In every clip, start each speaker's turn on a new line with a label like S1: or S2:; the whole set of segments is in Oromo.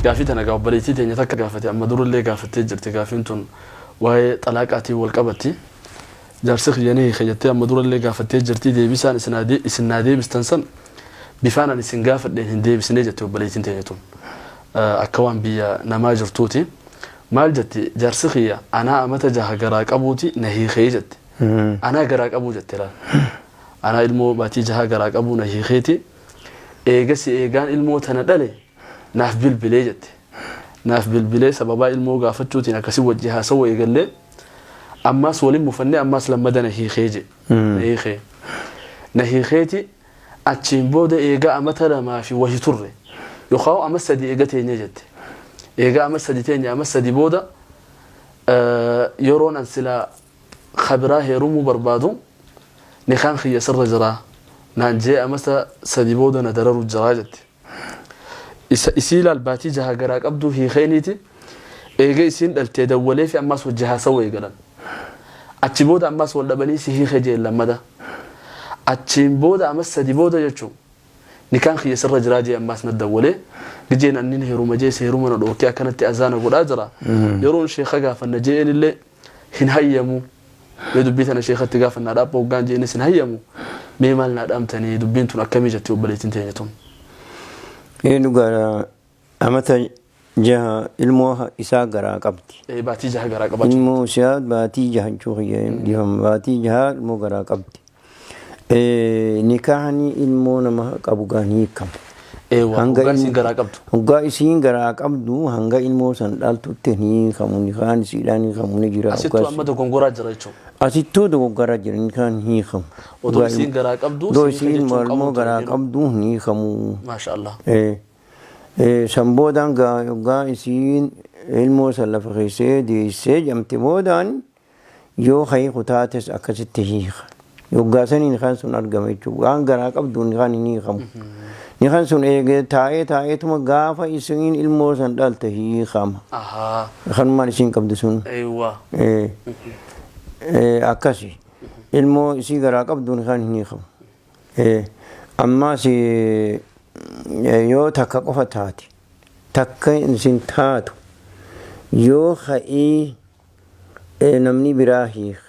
S1: Gaafii tana gaa obboleettii teenya takka gaafate, amma durallee gaafattee jirti. Gaafiin tun waa'ee xalaaqaatiin wal qabatti. Jaarsi kiyya ni hiike jettee amma durallee gaafattee jirti. Deebisaan isin naa deebistan san bifaan ani isin gaafadheen hin deebisnee jette obboleettiin teenya tun. Akka waan biyya namaa jirtuuti. Maal jetti? Jaarsi kiyya anaa amata 6 garaa qabuuti na hiikee jette. Anaa garaa qabuu jette laal. Anaa ilmoo baatii 6 garaa qabuu na hiikeeti. Eegasi eegaan ilmoo tana dhale naaf bilbilee jette. Naaf bilbilee sababaa ilmoo gaafachuutiin akkasi wajji haasawuu eegallee, ammaas walin mufannee, ammaas lammada na hiikee je. Na hiikee. Na hiikeeti achiin booda eega amata 2 fi wahi turre yookaan ama 3 eega teenye jette. Eega ama 3 teenye, ama 3 booda yeroon an silaa kabiraa heerumuu barbaadu nikaan kiyya sirra jira naan jee amata 3 booda na dararu jira jette. Isa isii laal baatii 6 garaa qabduu hiikeeniiti, eega isiin dhaltee dawwalee fi ammaas wajji haasawuu eegalan. Achi booda ammaas wal dhabanii si hiike jeen lammada. Achiin booda ama 3 booda jechuun nikaan kiyya sirra jiraa jee ammaas na dawwalee gijeen annin heeruma jee si heeruma na dhoorkee akkanatti azaana godhaa jira. Yeroon sheekha gaafanna je'een illee hin hayyamu. Mee dubbii tana sheekatti gaafannaa dhaabba hoggaan je'eenis hin hayyamu. Mee maal naa dhaamtanii, dubbiin tun akkamii jetti obboleettiin teenya tun?
S2: Ee, dhugaadha, amata 6 ilmoo isaa garaa qabdi.
S1: Ee, baatii 6 garaa qabaachuu.
S2: Ilmoo isaa baatii 6 jechuu kiyya, dhiifama, baatii 6 ilmoo garaa qabdi. Nikaahni ilmoo nama qabu gaa ni hiikama.
S1: Eewwa,
S2: Hanga
S1: hoggaa isiin garaa qabdu.
S2: Hoggaa isiin garaa qabdu hanga ilmoo san dhaltutti ni hiikamu, nikaan isiidhaan hiikamu ni jira.
S1: Asittuu
S2: Hoggaa
S1: amma dogongoraa jira jechuudha.
S2: Asittuu dogoggoraa jira, nikaan hin hiikamu.
S1: Odoo
S2: Hoggaa
S1: isiin garaa qabdu
S2: Odoo
S1: si hiika
S2: isiin
S1: jechuun
S2: ilmoo
S1: qabu ture
S2: garaa
S1: jedhu.
S2: qabdu hin hiikamu.
S1: Maasha Allah.
S2: San boodaan gaa hoggaa isiin ilmoo san lafa keessee deessee jamte boodaan yoo ka hiiku taates akkasitti hiika. Yoggaa sanii nikaan sun argama jechuudha. Waan garaa qabdu nikaan hin hiikamu. Nikaan sun eegee taa'ee taa'eetuma gaafa isiin ilmoo san dhalte hiikama. Kanumaan isiin qabdu sun.
S1: Eewwa.
S2: Akkasi. Ilmoo isii garaa qabdu nikaan hin hiikamu. Ammaas yoo takka qofa taate, takka isin taatu, yoo ka'ii namni biraa hiike,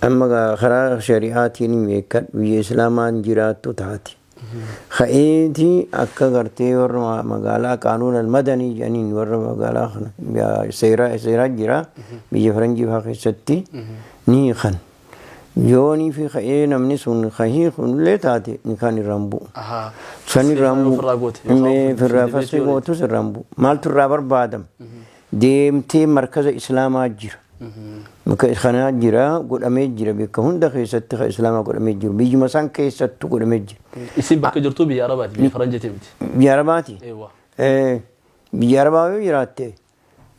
S2: amma karaa shari'aatiin beekadhu, biyya islaamaan jiraattu taate, ka'eeti akka gartee warra magaalaa qaanuun almadanii jedhaniin, warra magaalaa kana seeraa jira, biyya faranjii fa'aa keessatti ni hiikan. Yoonii fi ka'ee namni sun ka hiikunillee taate nikaan irraan bu'u. San irraan bu'u.
S1: Ofirraa goote. Yookaan
S2: Ofirraa
S1: ofirraa
S2: fasii gootus irraan bu'u. Maaltu irraa barbaadama? Deemtee markaza islaamaa jira. Bakka kanaa jira, godhamee jira, bakka hunda keessatti kan islaamaa godhamee jiru, biyyuma san keessattu godhamee jira.
S1: Isin bakka jirtu biyya Arabaati, biyya Faranjiiti miti.
S2: Biyya Arabaati.
S1: Eewwa.
S2: Biyya Arabaa yoo jiraatte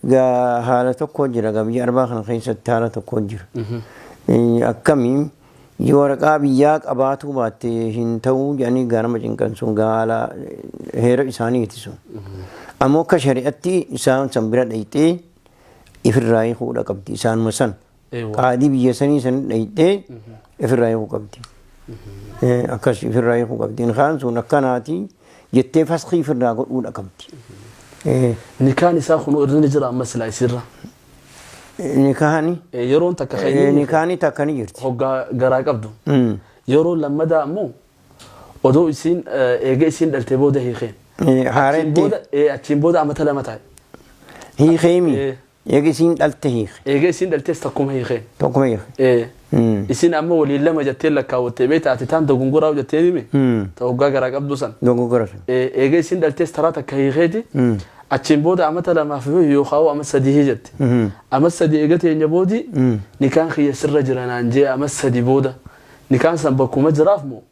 S2: gaa haala tokko jira, gaa biyya Arabaa kana keessatti haala tokko jira. Akkamiin yoo waraqaa biyyaa qabaatuu baatte hin ta'uu jedhanii gaa nama cinqan, sun gaa haala heera isaaniiti sun. Ammoo akka shari'atti isaan san bira dhayxee ifirraa hiikuudha qabdi isaanuma san.
S1: Eewwa.
S2: Qaadii biyya sanii san dhayxee ifirraa hiikuu qabdi. Akkas ifirraa hiikuu qabdi. Nikaan sun akkanaati jettee faskii ifirraa godhuudha qabdi.
S1: Nikaan isaa kunuu irra ni jira amma silaa isiirra.
S2: Nikaani
S1: Yeroon takka kan inni
S2: nikaani takka ni jirti.
S1: Hoggaa garaa qabdu. Yeroo lammadaa ammoo odoo isiin eega isiin dhaltee booda hiikeen. Achiin
S2: Haaretti
S1: booda achiin booda amata 2 taa'e.
S2: Hiikeemi. Eega isiin dhalte hiike.
S1: Eega isiin dhaltees takkuma hiikeen.
S2: Tokkuma hiike.
S1: Isiin amma waliin 2 jettee lakkaawwattee beektaa, ati taan dogongoraa jettee hime. Ta hoggaa garaa qabdu san.
S2: Dogoggora sun.
S1: Eega isiin dhaltees taraa takka hiikeeti. Achiin booda amata 2f yookaan ama 3 jette. Ama 3 eega teenya boodi nikaan kiyya sirra jira naan jee, ama 3 booda nikaan san bakkuma jiraaf moo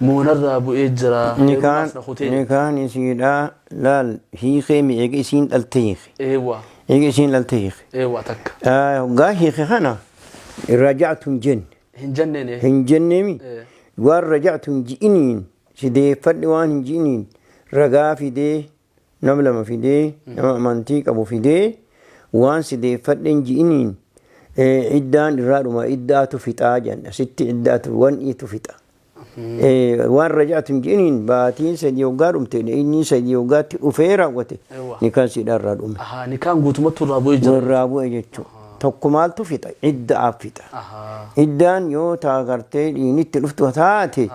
S1: moonarraa bu'ee jira?
S2: Nikaan
S1: Heerumaas na kutee jette.
S2: Nikaan isiidhaa laal hiikeemi, eega isiin dhalte hiike.
S1: Eewwa.
S2: Eega isiin dhalte hiike.
S1: Eewwa, takka.
S2: Hoggaa hiike kana raja'tu hin jenne.
S1: Hin jenneen.
S2: Hin jenneemi. Waan raja'tu hin ji'iniin, si deeffadhe waan hin ji'iniin, ragaa fidee, nama 2 fidee, nama amantii qabu fidee, waan si deeffadhe hin ji'iniin iddaan irraa dhuma, iddaatu fixaa jenna. Asitti iddaatu wan'iitu fixa. Waan raja'atu hin je'iniin baatiin sadii hoggaa dhumte, inni sadii hoggaatti dhufee raawwate, nikaan siidhaa irraa dhume.
S1: Ahaa, nikaan guutumatti irraa bu'ee jira.
S2: Irraa bu'e jechuudha. Tokko maaltu fixa? Idda'aaf fixa. Iddaan yoo taa gartee dhiinitti dhuftu taate,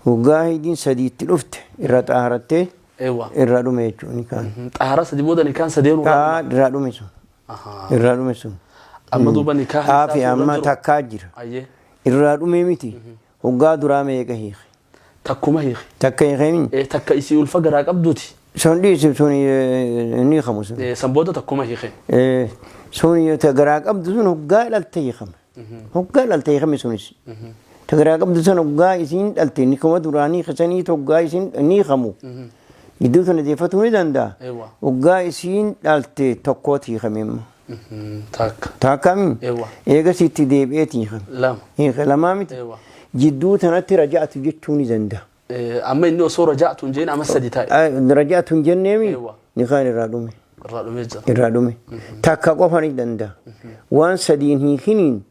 S2: hoggaa hidiin sadiitti dhufte irra xaaharattee irraa dhume jechuudha nikaan.
S1: Xaahara sadi booda nikaan sadeenuu irraa
S2: Taa irraa dhume sun. Irraa dhume sun.
S1: Amma duuba nikaa
S2: Aafi amma takkaa jira. Irraa dhume miti. Hoggaa duraa meeqa hiike?
S1: Takkuma hiike.
S2: Takka hiikeemi?
S1: Takka isii ulfa garaa qabduuti.
S2: Sun dhiisi, sun ni hiikamu sun.
S1: San booda takkuma hiike.
S2: Sun ta garaa qabdu sun hoggaa dhalte hiikama. Hoggaa dhalte hiikame sunis. Ta garaa qabdu sun hoggaa isiin dhalte nikuma duraanii kasanii hoggaa isiin ni hiikamu. Gidduu sana deeffatuu ni danda'a. Hoggaa isiin dhalte tokkooti hiikame immoo.
S1: Takka.
S2: Takka. Eegas itti deebi'eeti hiikame.
S1: Lama.
S2: Hiike lamaa miti. Jidduu tanatti raja'atu jechuu ni danda'a.
S1: Amma inni osoo raja'atu hin jeen amma sadi taa'e.
S2: Raja'atu hin jenneemi, nikaan irraa dhume.
S1: Irraa dhumee jira.
S2: Irraa dhume. Takka qofa ni danda'a. Waan sadiin hiikiniin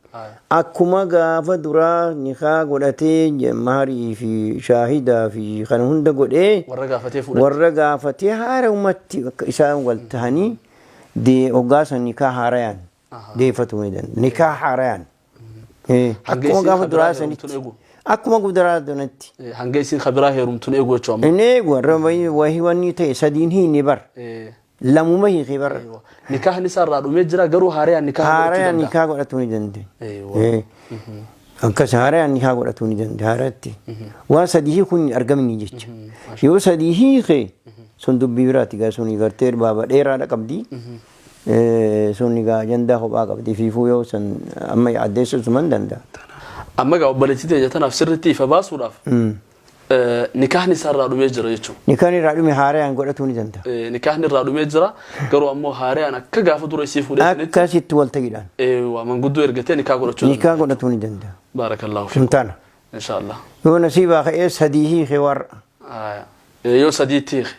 S2: akkuma gaafa duraa nikaa godhatee maharii fi shaahidaa fi kana hunda godhee
S1: warra gaafatee fuudhate.
S2: Warra gaafatee haara ummatti akka isaan wal tahanii hoggaa san nikaa haarayaan deeffatuu ni danda'a. Nikaa haarayaan.
S1: Hanga
S2: Akkuma
S1: isiin
S2: gaafa
S1: kabiraa
S2: duraa
S1: heerumtuun
S2: sanitti.
S1: eegu.
S2: Akkuma duraa sanitti.
S1: Hanga isiin kabiraa heerumtuun eegu jechuudha amma.
S2: Inni eegu warra wahii wanni ta'e sadiin hiine bar. Lamuma hiikee bar.
S1: Nikaahni isaa irraa dhumee jira, garuu haarayaan nikaa godhachuu
S2: Haarayaan
S1: danda'a.
S2: nikaa godhatuu ni danda'a. Akkas haarayaan nikaa godhatuu ni danda'a haaratti. Waan sadii hiikuun hin argamni jecha. Yoo sadii hiike sun dubbii biraati gaa, sun gartee baaba dheeraadha qabdi. Sun gaa ajandaa kophaa qabdi, fiifuu yoo san amma addeessuu suman danda'a.
S1: Amma gaa obboleettii teenya tanaaf sirriitti ifa baasuudhaaf nikaahni isaa irraa dhumee jira jechuudha.
S2: Nikaan irraa dhume haarayaan godhatuu ni danda'a.
S1: Nikaahni irraa dhumee jira, garuu ammoo haarayaan akka gaafa dura isii fuudhee sanitti
S2: Akkasitti wal ta'iidhaan.
S1: Manguddoo ergatee nikaa godhachuu danda'a.
S2: Nikaa godhatuu ni danda'a.
S1: Barakallahu
S2: Sun
S1: fiikum.
S2: tana.
S1: Inshaallah.
S2: Yoo nasiibaa ka'ee sadii hiike warra.
S1: Yoo sadiitti hiike.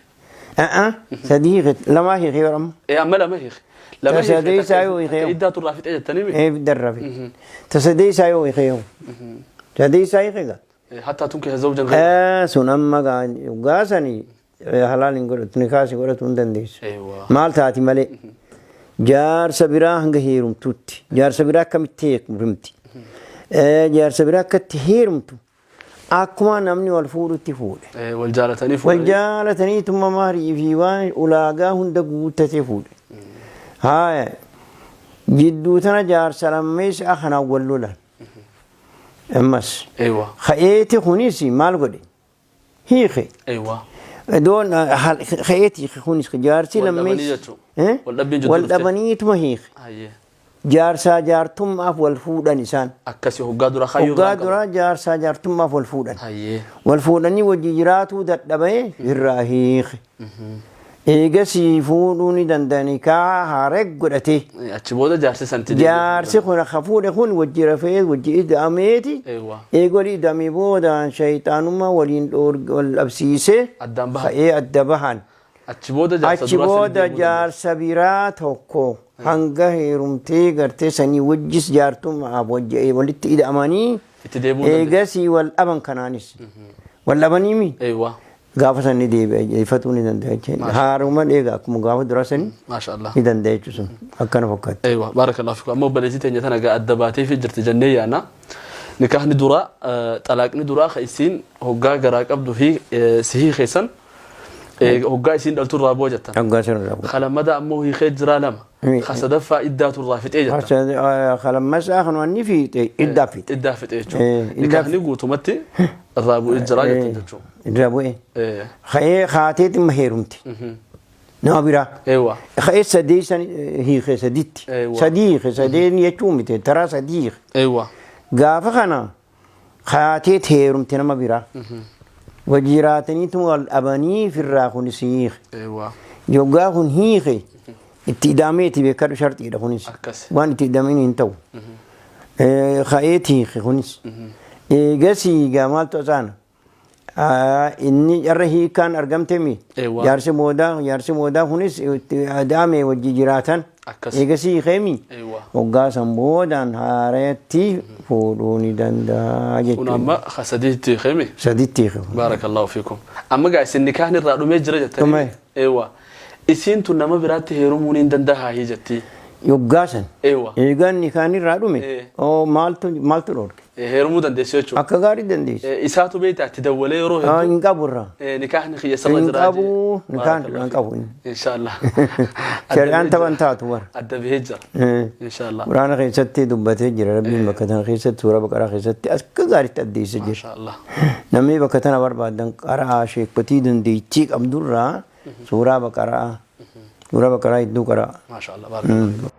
S2: Sadii hiike, lamaa hiike warra amma.
S1: Amma lama hiike. Lama hiike.
S2: Sadii isaa yoo hiike.
S1: Takka iddaa turraa fixee jettanii mi?
S2: Darra fi. Ta sadii isaa yoo hiike yoo. Sadii isaa hiike gaa.
S1: Hatta tunkiha zawjan ghayra.
S2: Sun amma gaa sani halaal hin godhatu, nikaas godhatu hin dandeessu. Maal taati malee? Jaarsa biraa hanga heerumtutti. Jaarsa biraa akkamitti heerumti? Jaarsa biraa akkatti heerumtu akkuma namni wal fuudhutti fuudhe.
S1: Wal jaalatanii
S2: Wal
S1: fuudhanii.
S2: jaalatanii tumma maharii fi waan ulaagaa hunda guuttatee fuudhe. Haaya, jidduu tana jaarsa lammeessa kanaan wal lolan. Ammas. Ka'eeti kunis maal godhe? Hiike. Doon ka'eeti kunis jaarsi
S1: Wal dhabanii
S2: lammeessi.
S1: jechuudha. Wal dhabbiin jidduu
S2: Wal
S1: dhufte.
S2: dhabaniituma hiike. Jaarsaa jaartummaaf wal fuudhan isaan.
S1: Akkasii hoggaa dura kaayyoo
S2: Hoggaa
S1: biraan qaban.
S2: duraa jaarsaa jaartummaaf wal fuudhan. Wal fuudhanii wajji jiraatuu dadhabee irraa hiike. Eegasii fuudhuu ni danda'anii kaa haaree godhatee.
S1: Achi booda jaarsi santi deebi'e.
S2: Jaarsi kun ka fuudhe kun wajji rafee wajji ida'ameeti. Eega walii ida'amee boodaan shayxaanummaa waliin wal dhabsiisee
S1: Addaan bahan.
S2: ka'ee adda bahan.
S1: Achi booda jaarsa
S2: Achi
S1: duraa sanii
S2: booda
S1: deemuu dandeessu.
S2: Jaarsa biraa tokko hanga heerumtee gartee sanii wajjis jaartummaaf wajji walitti ida'amanii
S1: Itti deebi'uu dandeessu.
S2: Eegasii wal dhaban kanaanis. Wal dhabanii mi? Gaafa san ni deebi'a, ifatuu ni danda'a jechuudha. Haaruma eega akkuma gaafa duraa sanii
S1: Maashaallah.
S2: ni danda'a jechuudha sun akkana fakkaatti.
S1: Barakallahu fiikum. Amma obboleettii teenya tana gaa adda baatee fi jirti jennee yaana. Nikaahni duraa, xalaaqni duraa ka isiin hoggaa garaa qabdu fi si hiikeessan hoggaa isiin dhaltu irraa bu'a jettan.
S2: Hoggaa san irraa bu'a.
S1: Kalammadaa ammoo hiikee jiraa lama. Ka sadaffaa iddaatu irraa fixee jettan.
S2: Kalammasaa kan wanni fiixe iddaa fiixe.
S1: Iddaa fixe jechuudha. Nikaahni guutumatti irraa bu'ee jiraa jettan jechuudha.
S2: Irraa bu'ee. Ka'ee kaateeti ma heerumti. Nama biraa. Ka'ee sadii san hiike saditti. Sadii hiike, sadeen jechuun miti, taraa sadii hiike. Gaafa kana kaateet heerumte nama biraa. Wajji jiraataniitu wal dhabanii firraa kunis hiike. Yoggaa kun hiike itti ida'ameeti, beekadhu, sharxiidha kunis. Waan itti ida'amin hin ta'u. Ka'eeti hiike kunis. Eegasii gaa maaltu asaana? Inni carra hiikaan argamte mi? Jaarsi boodaa kunis itti ida'ame wajji jiraatan.
S1: Akkas.
S2: Eegasii hiikeemi
S1: Eewwa.
S2: hoggaa san boodaan haarayatti fuudhuu ni danda'a
S1: Kun
S2: jechuudha.
S1: amma ka sadiitti hiikemi.
S2: Saditti hiike.
S1: Baarakallahu fiikum. Amma gaa isin nikaahni irraa dhumee jira jettanii.
S2: Dhume.
S1: Eewwa. Isiin tun nama biraatti heerumuun hin dandahaa jetti.
S2: Yoggaa san.
S1: Eewwa.
S2: Eegaan nikaahni irraa dhume.
S1: Eh.
S2: Oo maaltu maaltu dhoorke?
S1: Heerumuu dandeessu jechuudha.
S2: Akka gaarii dandeessu.
S1: Isaatu beektaa itti dawwalee yeroo
S2: Ah,
S1: hedduu
S2: Hin qabu irraa.
S1: Nikaahni kiyya sirra
S2: Hin
S1: jira.
S2: qabu, nikaahni hin qabu.
S1: Inshaallah.
S2: Shari'aan taphan taatu bara.
S1: Adda bahee jira.
S2: Eh.
S1: Inshaallah.
S2: Quraana keessatti dubbatee jira. Rabbiin bakka tana keessatti suuraa Baqaraa keessatti akka gaariitti addeessa jira.
S1: Inshaallah.
S2: Namni bakka tana barbaadan qaraa sheekotii dandeettii qabdurraa suuraa Baqaraa suuraa Baqaraa hedduu qaraa.
S1: Maashaallah. Baarakallahu.